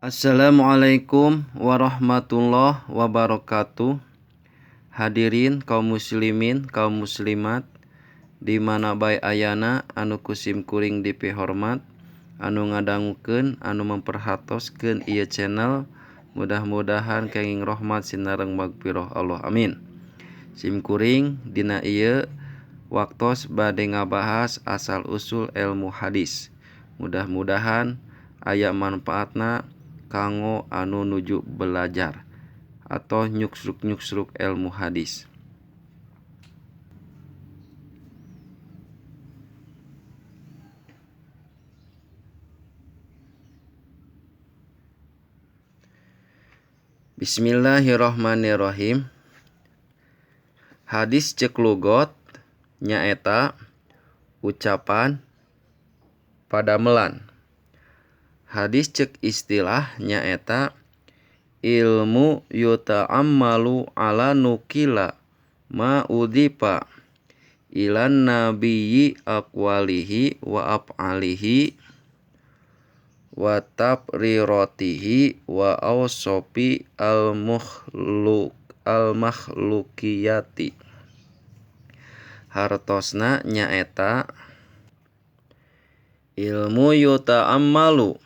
Assalamualaikum warahmatullahi wabarakatuh. Hadirin kaum muslimin, kaum muslimat, di mana bae ayana anu kusim kuring dipihormat, anu ngadangukeun, anu memperhatoskeun ieu channel, mudah-mudahan kenging rahmat sinareng magfirah Allah, amin. Sim kuring dina ieu waktos bade ngabahas asal usul ilmu hadis. Mudah-mudahan aya manfaatna kanggo anu nuju belajar atau nyuksruk-nyuksruk ilmu hadis. Bismillahirrahmanirrahim. Hadis cek lugot nyaeta ucapan padamelan. Hadis cek istilah nyaeta ilmu yuta'ammalu ala nukila ma udipa ilan nabiyyi aqwalihi wa af'alihi wa tafriratihi wa awsofi al-makhlukiyati. Hartosna nyaeta ilmu yuta'ammalu,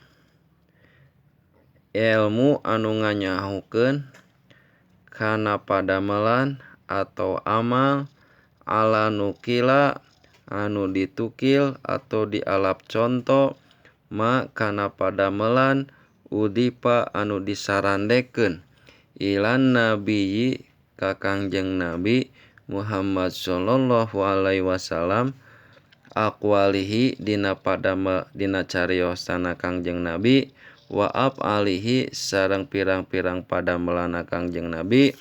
ilmu anu nganyahukeun kana padamelan atau amal ala nukila anu ditukil atau dialap conto ma kana padamelan udipa anu disarandekeun ilan nabiyyi ka Kangjeng Nabi Muhammad sallallahu alaihi wasallam aqwalihi dina padamel dina cariosana Kangjeng Nabi wa af'alihi sareng pirang-pirang padamelana Kangjeng Nabi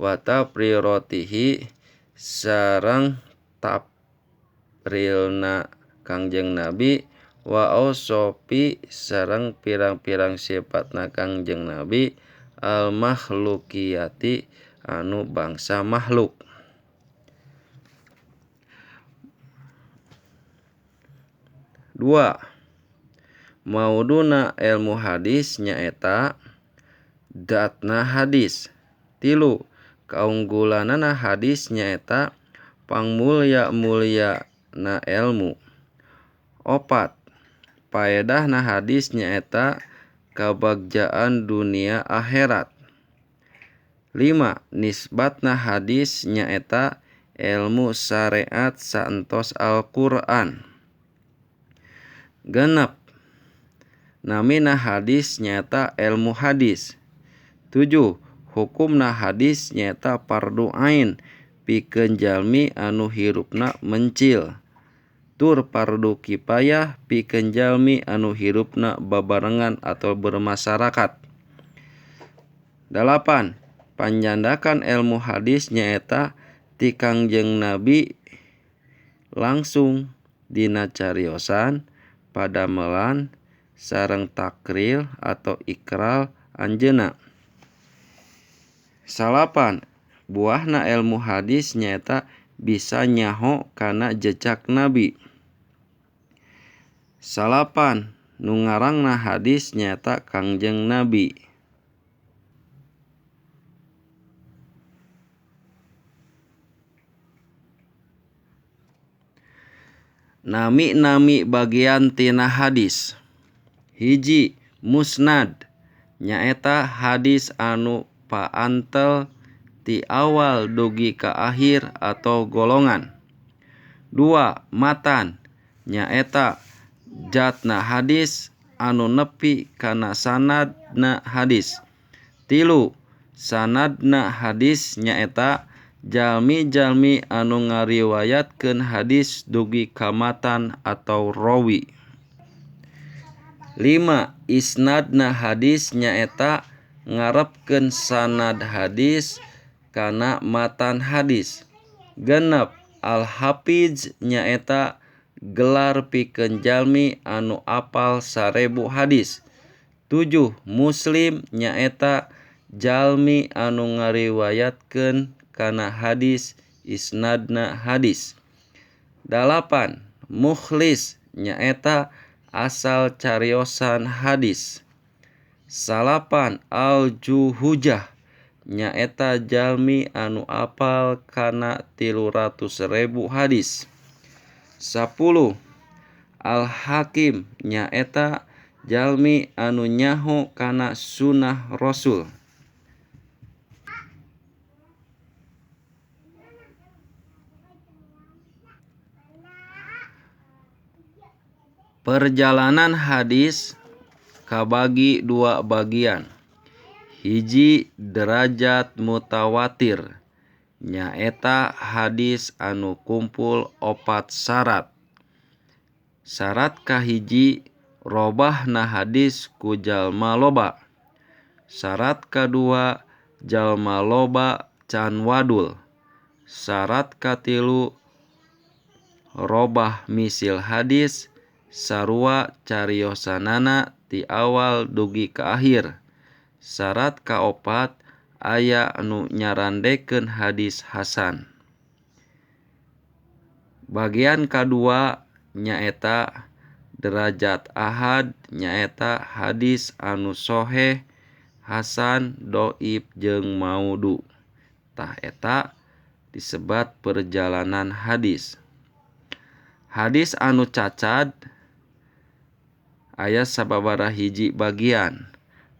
wa tafrirotihi sareng tafrilna Kangjeng Nabi wa awsofi sareng pirang-pirang sifatna Kangjeng Nabi al makhlukiyati anu bangsa makhluk. 2. Mauduna ilmu hadis nyaeta datna hadis. 3. Kaunggulanana hadis nyaeta pangmulya-mulyana ilmu. 4. Paedahna hadis nyaeta kabagjaan dunia akhirat. 5. Nisbatna hadis nyaeta ilmu syariat saentos Al-Qur'an. 6. Namina hadis nyaeta ilmu hadis. 7. Hukumna hadis nyaeta fardu ain pikeun jalmi anu hirupna mencil, tur fardu kifayah pikeun jalmi anu hirupna babarengan atau bermasyarakat. 8. Panjandakan ilmu hadis nyaeta ti Kangjeng Nabi langsung dina cariosan, padamelan sareng takril atau ikral anjeunna. 9. Buahna ilmu hadis nyaeta bisa nyaho kana jejak Nabi. 9. Nu ngarangna hadis nyaeta Kangjeng Nabi. Nami-nami bagian tina hadis. 1. Musnad nyaeta hadis anu paantel ti awal dugi ka akhir atau golongan. 2. Matan nyaeta jatna hadis anu nepi kana sanadna hadis. 3. Sanadna hadis nyaeta jalmi-jalmi anu ngariwayatkeun hadis dugi ka matan atau rawi. 5. Isnadna hadis nyaeta ngarepkeun sanad hadis kana matan hadis. 6. Al-Hafiz nyaeta gelar pikeun jalmi anu apal 1000 hadis. 7. Muslim nyaeta jalmi anu ngariwayatkeun kana hadis isnadna hadis. 8. Mukhlis nyaeta asal cariosan hadis. Salapan Al-Juhujah nyaeta jalmi anu apal kana 300.000 hadis. 10 Al-Hakim nyaeta jalmi anu nyaho kana sunah Rasul. Perjalanan hadis kabagi dua bagian. Hiji derajat mutawatir nyaeta hadis anu kumpul opat syarat. Syarat kahiji robahna hadis ku jalma loba. Syarat kadua jalma loba can wadul. Syarat katilu robah misil hadis sarua cariosanana ti awal dugi ka akhir. Syarat kaopat aya nu nyarandekeun hadis hasan. Bagian kadua nyaeta derajat ahad nyaeta hadis anu soheh, hasan, dhaif jeung maudhu. Tah eta disebat perjalanan hadis. Hadis anu cacad aya sababaraha hiji bagian.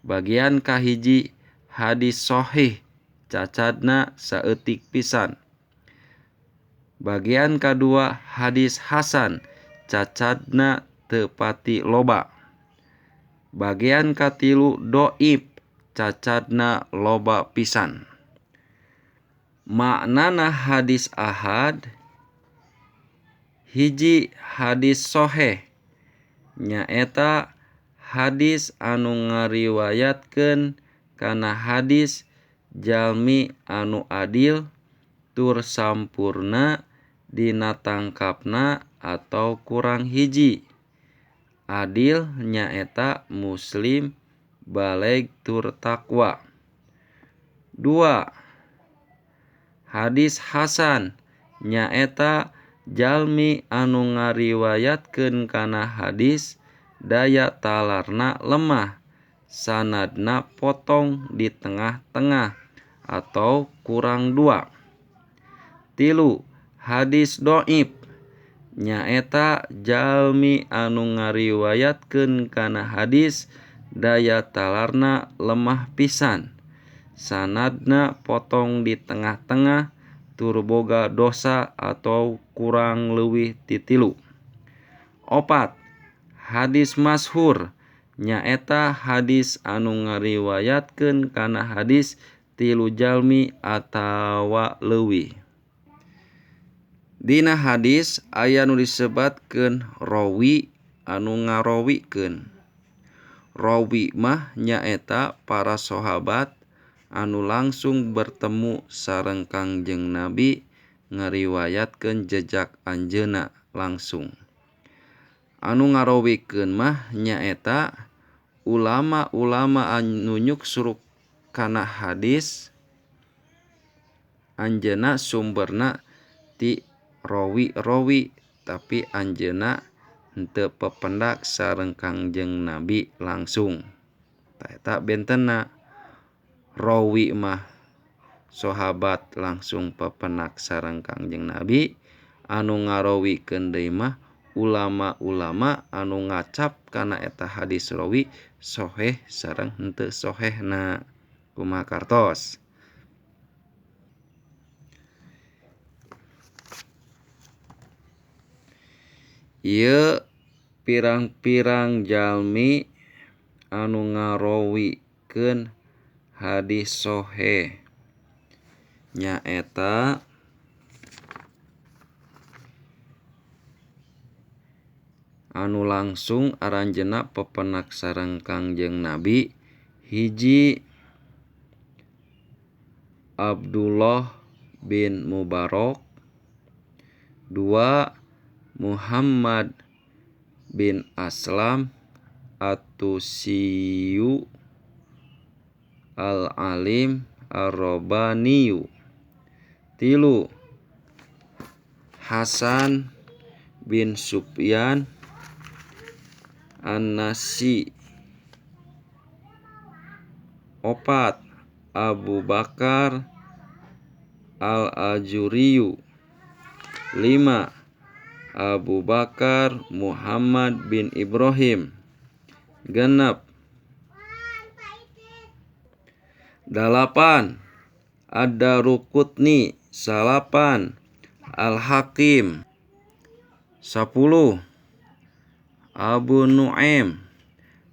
Bagian kahiji hadis sohih cacadna saeutik pisan. Bagian kadua hadis hasan cacadna teu pati loba. Bagian katilu dhaif cacadna loba pisan. Maknana hadis ahad hiji hadis soheh nyaeta hadis anu ngariwayatkeun kana hadis jalmi anu adil tur sampurna dina tangkapna atau kurang hiji. Adil nyaeta muslim baleg tur takwa. 2 Hadis hasan nyaeta jalmi anu ngariwayatkeun kana hadis daya talarna lemah, sanadna potong di tengah-tengah atau kurang 2. 3 Hadis dhaif nyaeta jalmi anu ngariwayatkeun kana hadis daya talarna lemah pisan, sanadna potong di tengah-tengah tur boga dosa atau kurang leuwih ti 3. 4 Hadis masyhur nyaeta hadis anu ngariwayatkeun kana hadis 3 jalmi atawa leuwih. Dina hadis aya nu disebatkeun rawi anu ngarawikeun. Rawi mah nyaeta para sahabat anu langsung bertemu sareng Kangjeng Nabi ngariwayatkeun jejak anjeunna langsung. Anu ngarawikeun mah nyaeta ulama-ulama anu nyuksruk kana hadis anjeunna sumberna ti rawi-rawi tapi anjeunna henteu pependak sareng Kangjeng Nabi langsung. Tah eta bentenna rawi mah sahabat langsung pepenak sareng Kangjeng Nabi, anu ngarawikeun deui mah ulama-ulama anu ngacap kana eta hadis rawi soheh sareng henteu sohehna. Kumaha kartos? Ieu pirang-pirang jalmi anu ngarawikeun hadis soheh nyaeta anu langsung aranjeunna pepenak sareng Kangjeng Nabi. Hiji Abdullah bin Mubarak, 2 Muhammad bin Aslam At-Tusiyu Al-Alim Ar-Rabbaniyu, 3 Hasan bin Sufyan An-Nasi, Opat Abu Bakar Al-Ajuriyu. 5 Abu Bakar Muhammad bin Ibrahim. 6 8 Ad-Daruqutni. 9 Al-Hakim. 10 Abu Nu'aim.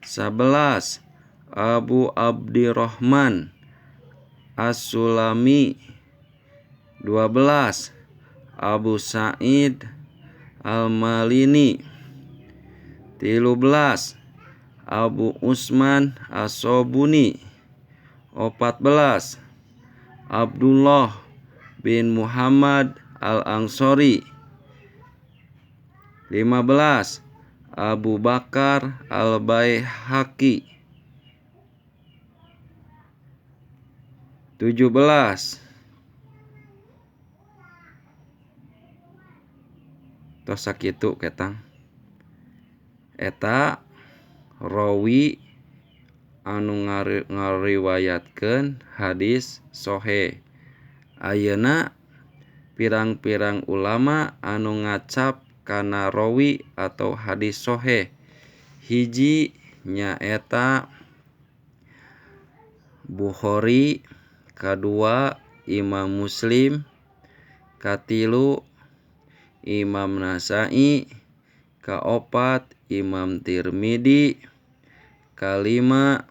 11 Abu Abdirrahman As-Sulami. 12 Abu Sa'id Al-Malini. 13 Abu Usman As-Sobuni. 14 Abdullah bin Muhammad Al-Ansori. 15 Abu Bakar Al-Baihaqi. 17 tos sakitu ketang eta rawi anu ngariwayatkeun hadis soheh. Ayeuna pirang-pirang ulama anu ngacap kana rawi atau hadis soheh. Hiji nyaeta Bukhari, kadua Imam Muslim, katilu Imam Nasai, kaopat Imam Tirmidzi, kalima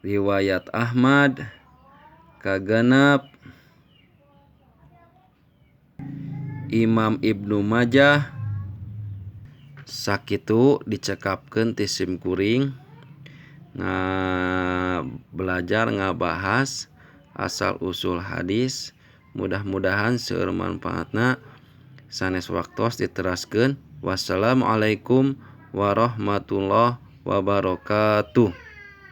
riwayat Ahmad, kagenep Imam Ibnu Majah. Sakitu dicekapkeun ti simkuring belajar ngabahas asal usul hadis. Mudah-mudahan seueur manfaatna. Sanes waktos diteraskeun. Wassalamualaikum warahmatullahi wabarakatuh.